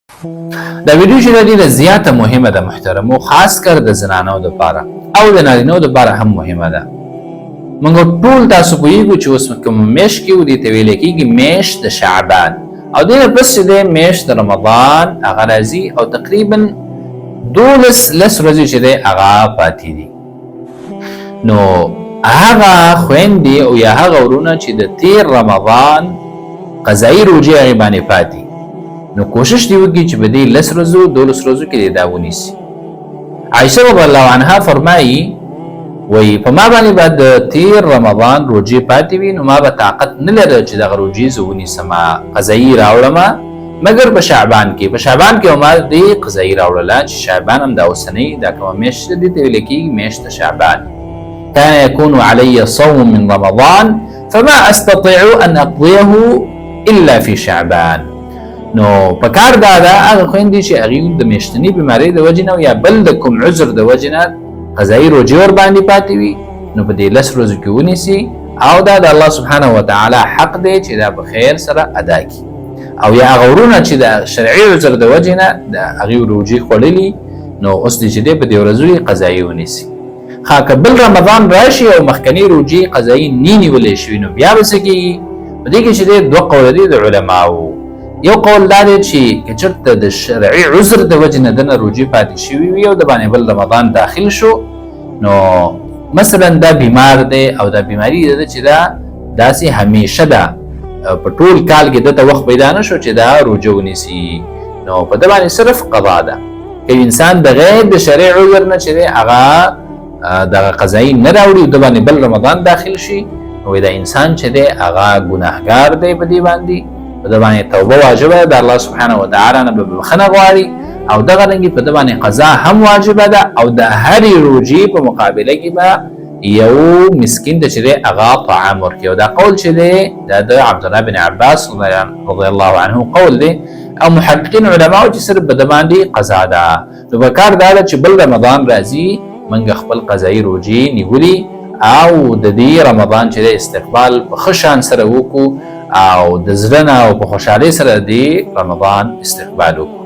دا ویډیو چې دا ډیره زیاته مهمه ده محترمو، خاص کر د زنانو دپاره او د نارینو دپاره هم مهمه ده. موږ ټول تاسو پوهیږو چې اوس کوم میاشت کې و، دې ته ویل کېږي میاشت د شعبان، او دې نه پس چې دی میاشت د رمضان هغه راځي، او تقریبا 12 لس ورځې چې دی هغه پاتې دي. نو هغه خویندې او یا هغه ورونه چې د تیر رمضان قضایي روژې هغې باندې پاتې، نو کوشش دې وکړي چې په دې لس ورځو 12 ورځو کې دې دا ونیسي. عایشه رضی الله عنها فرمایي، وایي په ما باندې به د تیر رمضان روژې پاتې وي، نو ما به طاقت نه لره چې دغه روژې زه ونیسم، قضایي راوړم، مګر په شعبان کې، په شعبان کې ما دې قضایي راوړله چې شعبان هم دا اوسنۍ دا کومه میاشت ده، دې ته ویل کېږي میاشت د شعبان. كان يكون علي صوم من رمضان فما أستطيع أن أقضيه إلا في شعبان. نو په کار دا ده هغه خویندې چې هغوی د میاشتنۍ بیمارۍ د وجې نه یا بل د کوم عذر د وجې نه قضایي روژې ورباندې پاتې وي، نو په دې لس ورځو کې ونیسي، او دا د الله سبحانه وتعالی حق دی چې دا په خیر سره ادا کړي. او یا هغه ورونه چې د شرعي عذر د وجې نه د هغوی روژې خوړلي، نو اوس دې چې دی په دې ورځو کې قضایي ونیسي. ښه، که بل رمضان راشي او مخکنۍ روژې قضایي نه نیولی شوي، نو بیا به څه کېږي؟ په دې کې چې دی دوه قوله دي د علماو. یو قول دا دی چې که چېرته د شرعي عذر د وجې نه دنه روژې پاتې شوي وي او د باندې بل رمضان داخل شو، نو مثلا دا بیمار دی او دا بیماری ده چې دا داسې همیشه ده، په ټول کال کې ده ته وخت پیدا نه شو چې دا روژه ونیسي، نو په ده باندې صرف قضا ده. که انسان بغیر د شرعي عذر نه چې دی هغه دغه قضایي نه راوړي، ده باندې بل رمضان داخل شي، نو دا انسان چې دی هغه ګناهګار دی، په دې باندې په ده باندې توبه واجبه ده، د الله سبحانه وتعالی نه به بخښنه غواړي، او دغه رنګې په ده باندې قضا هم واجبه ده، او د هرې روژې په مقابله کې به یو مسکین ته چې دی هغه طعام ورکوي. او دا قول چې دی دا د عبدالله بن عباس رضی الله عنه قول دی، او محققین علماو چې صرف په ده باندې قضا ده. نو په کار دا ده چې بل رمضان راځي موږ خپل قضایي روژې نیولي او د دې رمضان چې دی استقبال په ښه شان سره وکړو، او د زړه نه او په خوشحالۍ سره د دې رمضان استقبال وکړو.